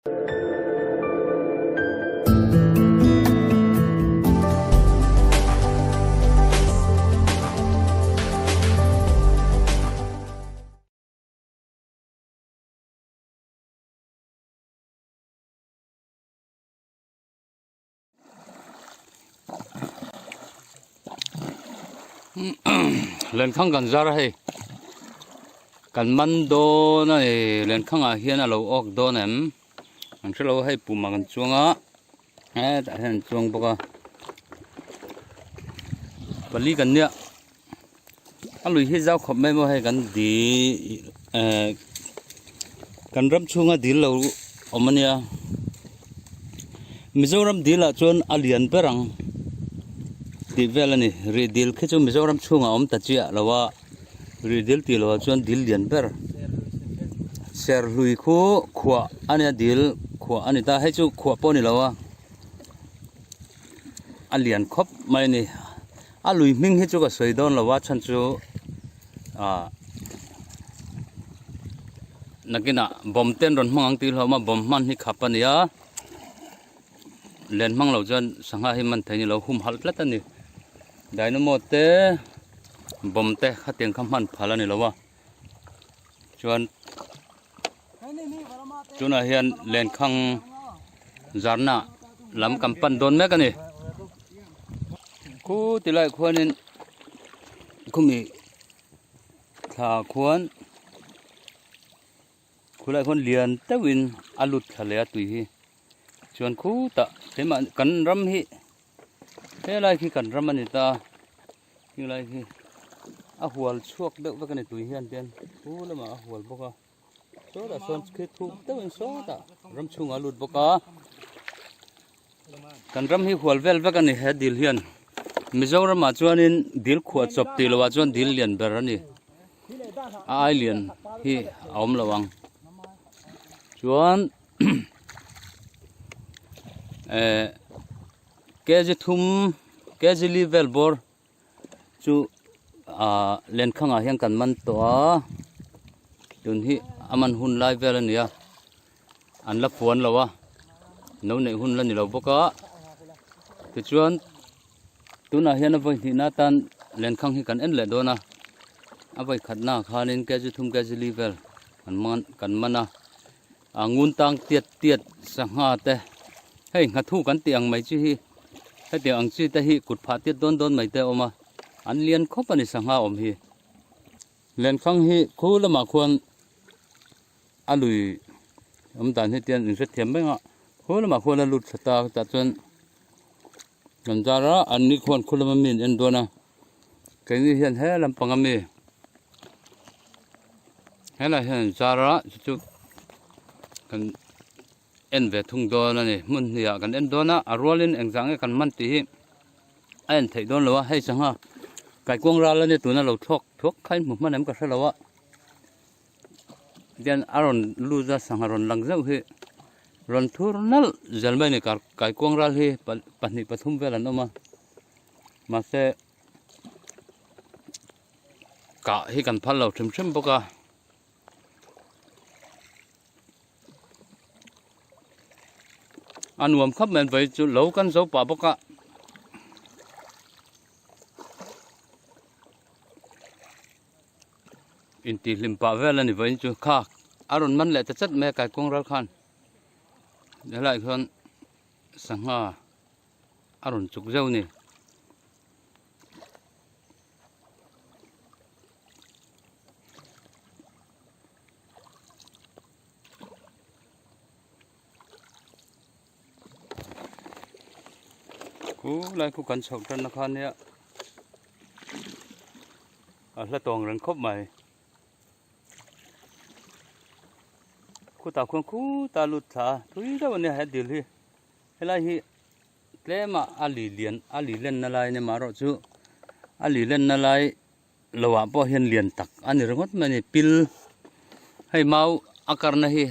Lenkhang kan zar a hei kan man dawn a ni lenkhang ah hian a lo awk dawn em an hrelo a hei pum ah kan chuang a hetah hian an chuang bawk a pali kan nia a lui hi zau khawp mai maw hei kan di eh kan ram chhunga dil lo awm a nia Mizoram dil ah chuan a lian ber ang tih vel a ni rih dil khi chu Mizoram chhungah a awm ta chiah lo a rih dil tih loh ah chuan dil lian ber serhlui khu khuah a nia dil khuah a ni ta hei chu khuah pawh a ni lo a a lian khawp mai a ni. A lui hming hi chu ka sawi dawn lo a chhan chu ah nakinah bawm te an rawn hmang ang tih hlauhawm a bawm hman hi khap a ni a len hmang lo chuan sangha hi man thei ni lo humhalh tlat a ni dynamo te bawm te khatiang kha hman phal a ni lo a chuan tunah hian lenkhang zarna lam kan pan dawn mek a ni khu ti lai khuanin khumi thla khuan khulai khuan lian deuhin a lut thla leh a tui hi chuan khutah keimah kan ram hi helai khi kan ram a ni ta. Heng lai hi a hual chhuak deuh vek a ni tui hian tian khu lamah a hual bawk a sawtah sawn khi thuk deuhin sawtah ram chhungah a lut bawk a kan ram hi hual vel vek a ni he dil hian Mizoramah chuanin dil khuah chawp tih lohah chuan dil lian ber a ni a ai lian hi a awm lo ang chuan eh kg thum kg li vel bawr chu ah lenkhang ah hian kan man tawh a tun hi a man hun lai vel a ni a an la fuan lo a no neih hun la ni lo bawk a tichuan tunah hian a vawi hnihna atan lenkhang hi kan en leh dawn a a vawi khatna ah khanin kg thum kg li vel kan man kan man a a ngun tang tiat tiat sangha te hei nghathu kan tih ang mai chi hi hetiang ang chi te hi kut phah tiat dawn dawn mai te a awm a an lian khawp a ni sangha awm hi lenkhang hi khu lamah khuan a lui awm dan hi tian in hrethiam mai ang a khu lamah khuan a lut thla ta tah chuan kan zar a an ni khuan khu lama mi an en dawn a keini hian he lampang ami helai hian an zar a chu chu kan en ve thung dawn a ni hmun hnih ah kan en dawn a a rualin engzah nge kan man tih hi a en theih dawn lo a hei sangha kaikuang ral ania tuna lo thlawk thuak kha in hmu hman em ka hre lo a tian a rawn lut a sangha rawn lang zeuh hi rawn thur nalh zel mai a ni kaikuang ral hi pahnih pathum vel an awm a mahse kah hi kan phal lo hrim hrim bawk a. A nuam khawp mai vai chu lo kan zo pah bawk a. Intihhlim pah vel a ni vawiin chu kha a rawn man leh ta chat mai a kaikuang ral khan helaiah hian sangha a rawn chuk zeuh a ni. Khu lai khu kan chhoh tan na kha nia a hla tawng reng khawp mai khutah khuan khuta lut thla a thui deuh a nia he dil hi helai hi tlema a li lian a li lenna lai a ni marawh chu a li lenna lai Loah pawh hian lian tak a ni ringawt mai a ni pil hei mau a karna hi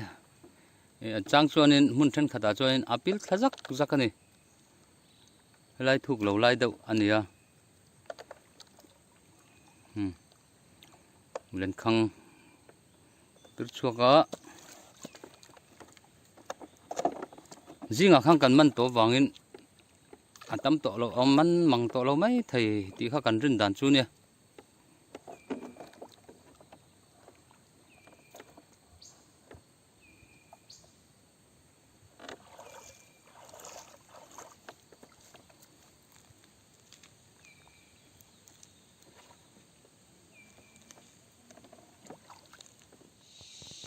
a chang chuanin hmun thenkhatah chuanin a pil thla zak zak a ni helai thuk lo lai deuh a ni a lenkhang tur chhuak a. Zingah khan kan man tawh vangin a tam tawh lo a man mang tawh lo mai thei tih kha kan rin dan chu nia.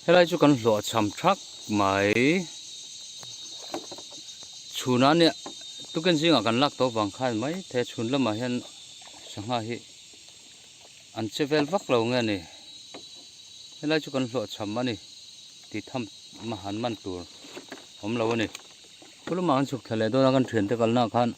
Helai chu kan hlawh cham thak mai chhun a nia tukin zingah kan lak tawh vang khan mai thei a chhun lamah hian sangha hi an che vel vak lo nge ni helai chu kan hlawh cham a ni tih tham han man tur awm lo a ni khulumah an chhuk thla leh dawn a kan thiante kalna ah khan.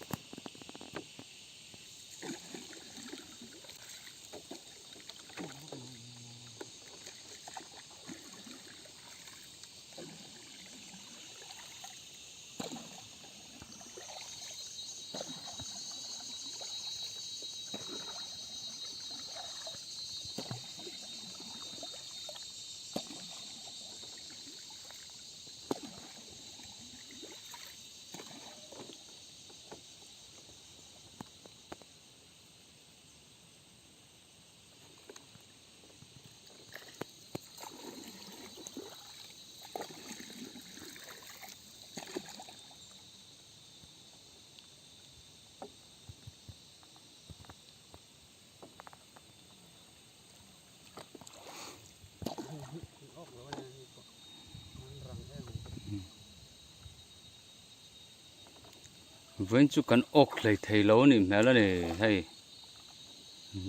Vawiin chu kan awk hlei thei lo a nih hmel a ni hei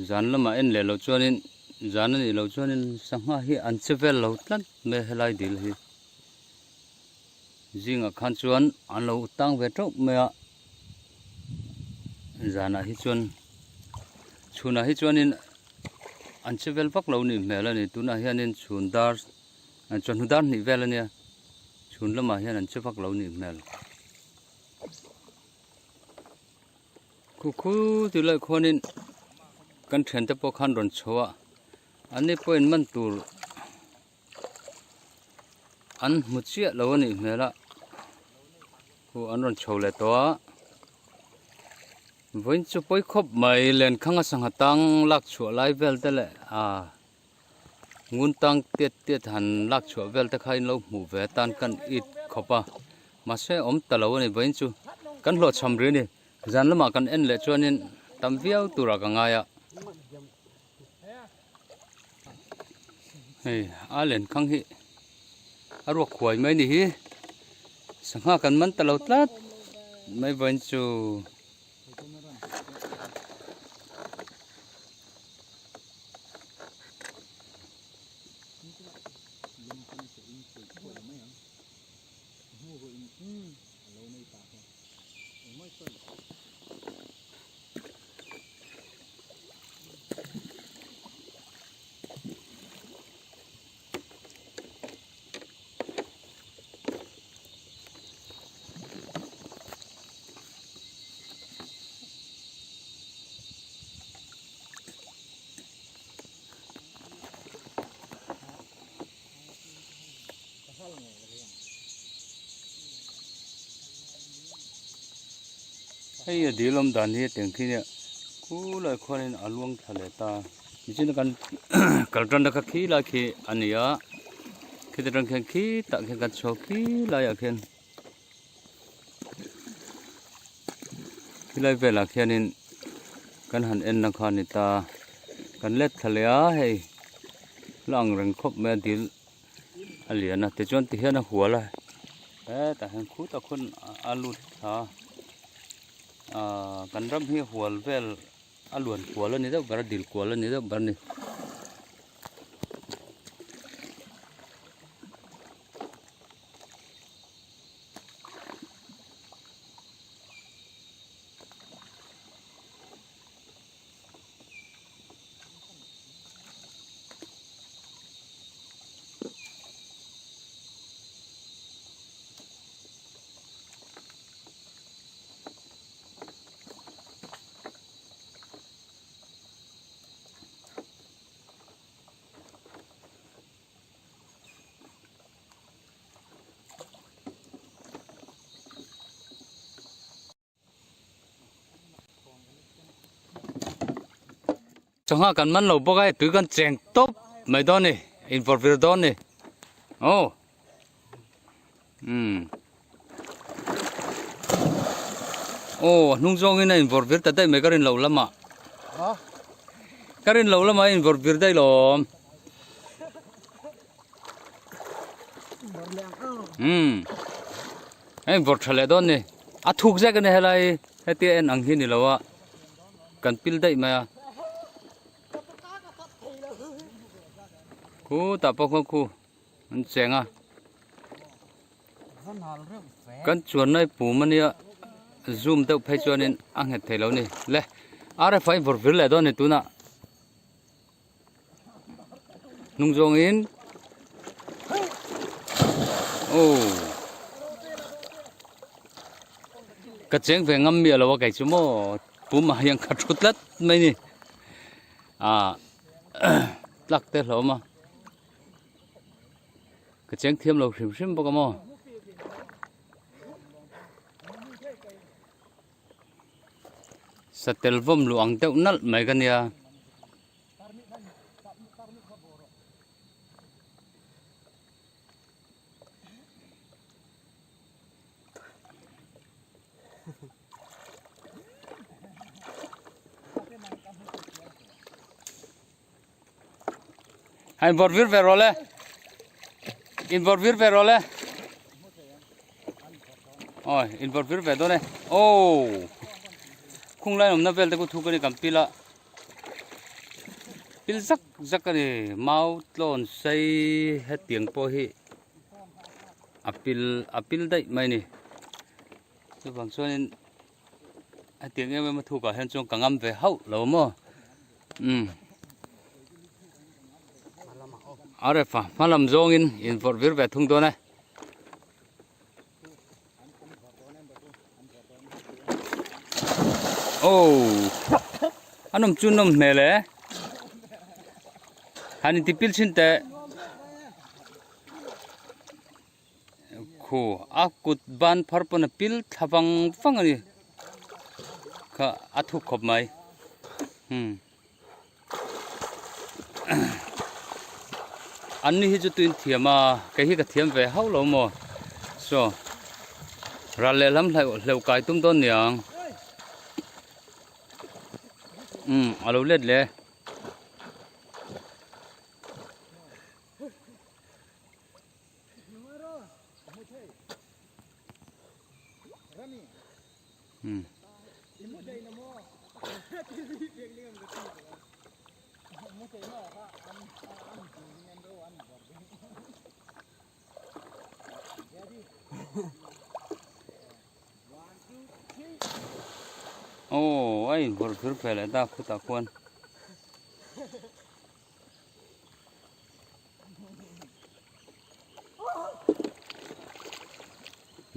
zan lamah en leh loh chuanin zan a nih loh chuanin sangha hi an che vel lo tlat mai a helai dil hi zingah khan chuan an lo tang ve teuh mai a zanah hi chuan chhunah hi chuanin an che vel vak lo a nih hmel a ni tunah hianin chhun dar chawhnu dar hnih vel a nia chhun lamah hian an che vak lo a nih hmel. Khu khu tih lai khuanin kan thiante pawh khan rawn chho a an ni pawhin man tur an hmu chiah lo a nih hmel a khu an rawn chho leh tawh a vawiin chu pawi khawp mai lenkhang a sangha tang lak chhuah lai vel te leh ah ngun tang tiat tiat han lak chhuah vel te kha in lo hmuh ve atan kan it khawp a mahse awm ta lo a ni vawiin chu kan hlawhchham rih a ni zan lamah kan en leh chuanin tam viau turah ka ngai a hei a len khang hi a ruak huai mai ni hi sangha kan man ta lo tlat mai vawiin chu. Hei a dil awm dan hi a teng khi nia khulai khuanin a luang thla leh ta nichin a kan kal tan na kha khi lai khi a ni a khiti tang khian khitah khian kan chhuak khi laiah khian. Khilai velah khianin kan han en na kha a ni ta kan let thla leh a hei la ang reng khawp mai a dil a lian a tichuan tihian a hual a hetah hian khutah khawn a lut thla a ahh kan ram hi hual vel a luan kual a ni deuh ber a dil kual a ni deuh ber a ni. Sangha kan man lo bawk a, tui kan cheng tawp mai dawn ni, invawrh vir dawn ni. Aw. Umm. Aw, a hnung zawngin a invawrh vir ta daih mai ka rin lo lamah. Ka rin lo lamah a invawrh vir daih lawm. Umm. A invawrh tha leh dawn ni. A thuk zek a ni helai hetia en ang hi ni lo a. Kan pil daih mai a. Khu tah pawh khuan khu an cheng a. Kan chuan nai pum ania zoom deuh phei chuanin a nghet thei lo ni. Le RF a invawrh vir leh dawn ni tunah. Hnung zawngin oh ka cheng ve ngam miah lo a kei chu maw pumah hian ka thu tlat mai ni ah tlak te hlawm a ka cheng thiam lo hrim hrim bawk a maw. Satel vawm luh ang deuh nalh mai ka nia. Hei vawrh vir ve rawh le. In vawrh vir ve rawh le. Oi, in vawrh vir ve dawn e. Oh. Khung lai awmna vel te khu thu ka ni kan pil a. Pil zak zak a ni. Mau tlawn sei hetiang pawh hi a pil a pil daih mai ni. Chuvang chuanin hetiang em em a thukah hian chuan ka ngam ve hauh lo maw umm a ref a hma lam zawngin invawrh vir ve thung dawn e. Oh a nawm chu nawm hmel e han intipil chhin teh. Khu a kut ban phar pawn a pil thla vang vang a ni kha a thuk khawp mai hmm an ni hi chu tuin thiam a kei hi ka thiam ve hauh lo maw saw ral lehlam hleuh hleuh kai tum dawn niang umm a lo let leh. Aw a invawrh vir ve leh ta khutah khuan.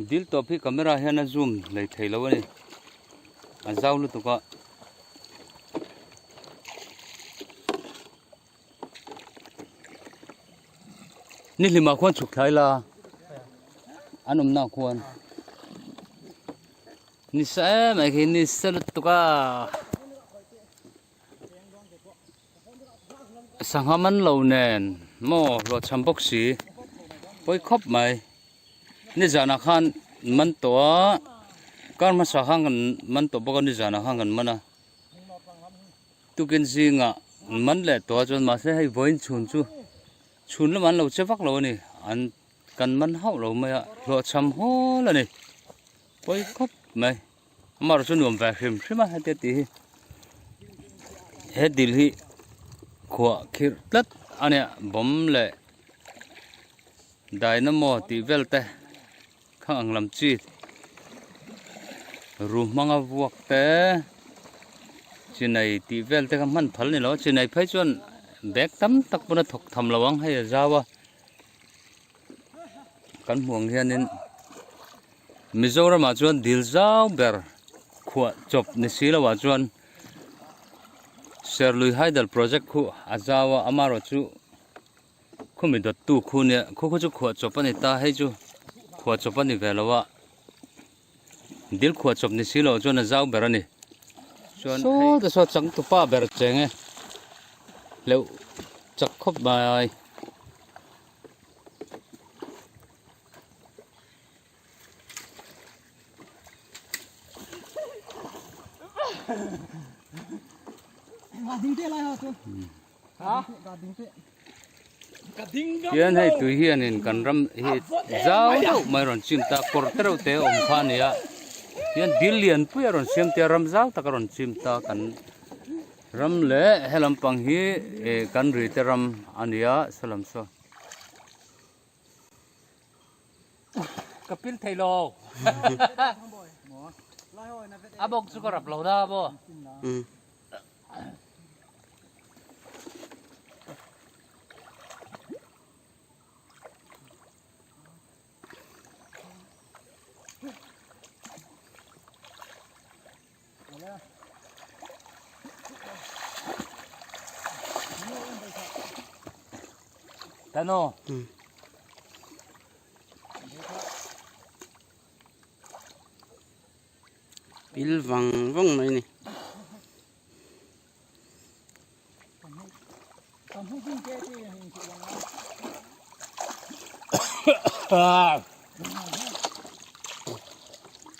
Dil tawp hi camera hian a zoom hlei thei lo a ni a zau lutuk a. Ni hlimah khuan chhuk thlai la an awmna khuan ni sa em ai khi ni sa lutuk a. Sangha man lo nen maw hlawh chham bawk si pawi khawp mai nizanah khan man tawh a kar hmasa khan kan man tawh bawk a nizanah khan kan man a tukin zingah man leh tawh a chuan mahse hei vawiin chhun chu chhun lamah an lo che vak lo a ni an kan man hauh lo mai a hlawh chham hawl a ni pawi khawp mai. Amah chu nuam ve hrim hrim a hetia tih hi he dil hi khuah khirh tlat a nia bawm leh dynamo tih vel te khang ang lam chi ru hmanga vuak te chinai tih vel te kha hman phal ni lo a chinai phei chuan bag tam tak pawn a thawk tham lo ang hei a zau a kan hmuh ang hianin. Mizoramah chuan dil zau ber khuah chawp ni si loah chuan Serlui Hydel Project khu a zau a, amaherawh chu khumi dawttu khu nia khu khu chu khuah chawp a ni ta, hei chu khuah chawp a ni ve lo a, dil khuah chawp ni si loah chuan a zau ber a ni. Chuan saw te saw changtupa ber cheng e. Hleuh chak khawp mai. Tian hei tui hianin kan ram hi zau deuh mai rawn chim ta kawr te reuh te a awm kha a ni a tian dil lian pui a rawn siam te a ram zau tak a rawn chim ta kan ram leh he lampang hi ih kan ri te ram a ni a saw lam saw. Ka pil thei lo a bawk chu ka rap lo da maw. Tano. Pil vang vang mai ni.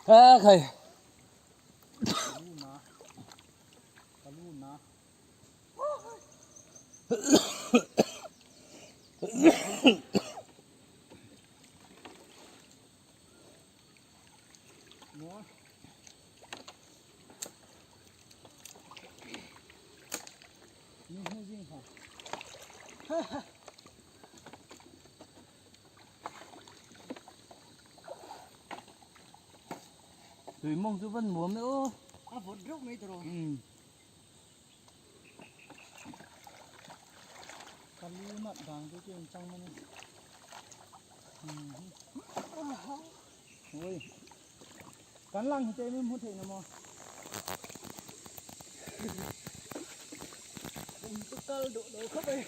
A khai. Tui mawng chu van muam e aw. A vawt reuh mai tawh. Ka lu nat dan te chu engchang mai a ni. Ui. Kan lang hi te min hmu theih na maw? Kum chu kal duh lo khawp mai.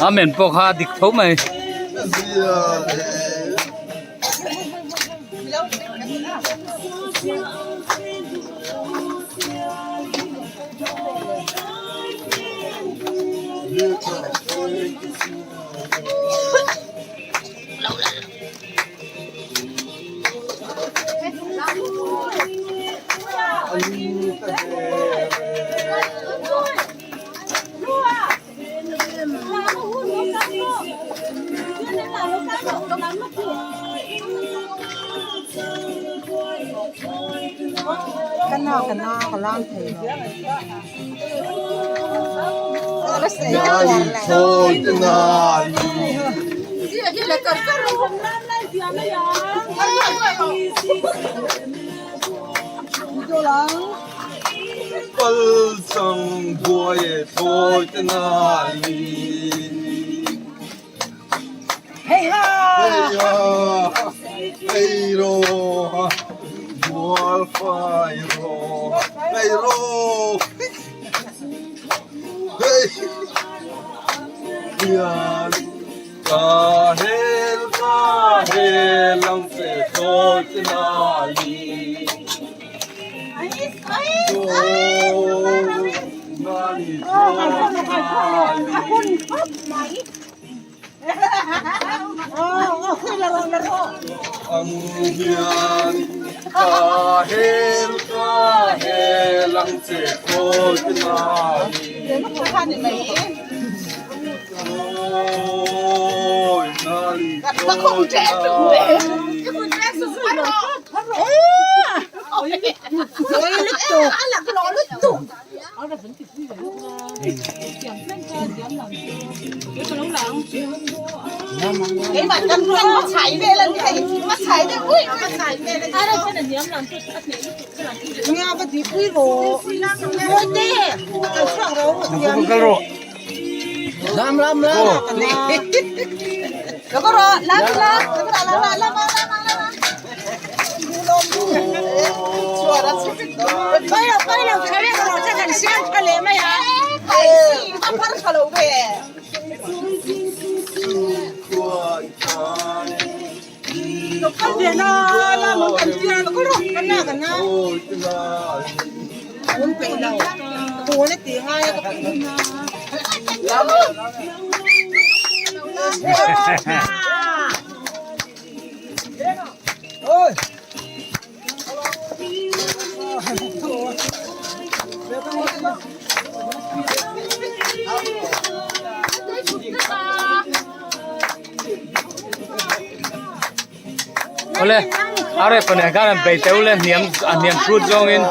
Amen pawh kha a dik tho mai. Awle a rep nen khan an bei teuh le hniam a hniam hrut zawngin.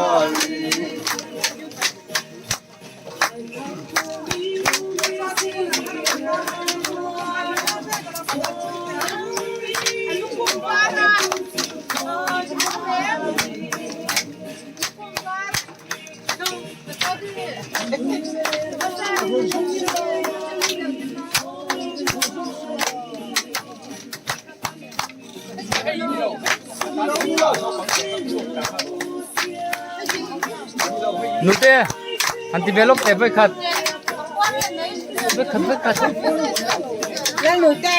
Nute han ti ve lawk teh vawikhat vawikhat vawikhat Nute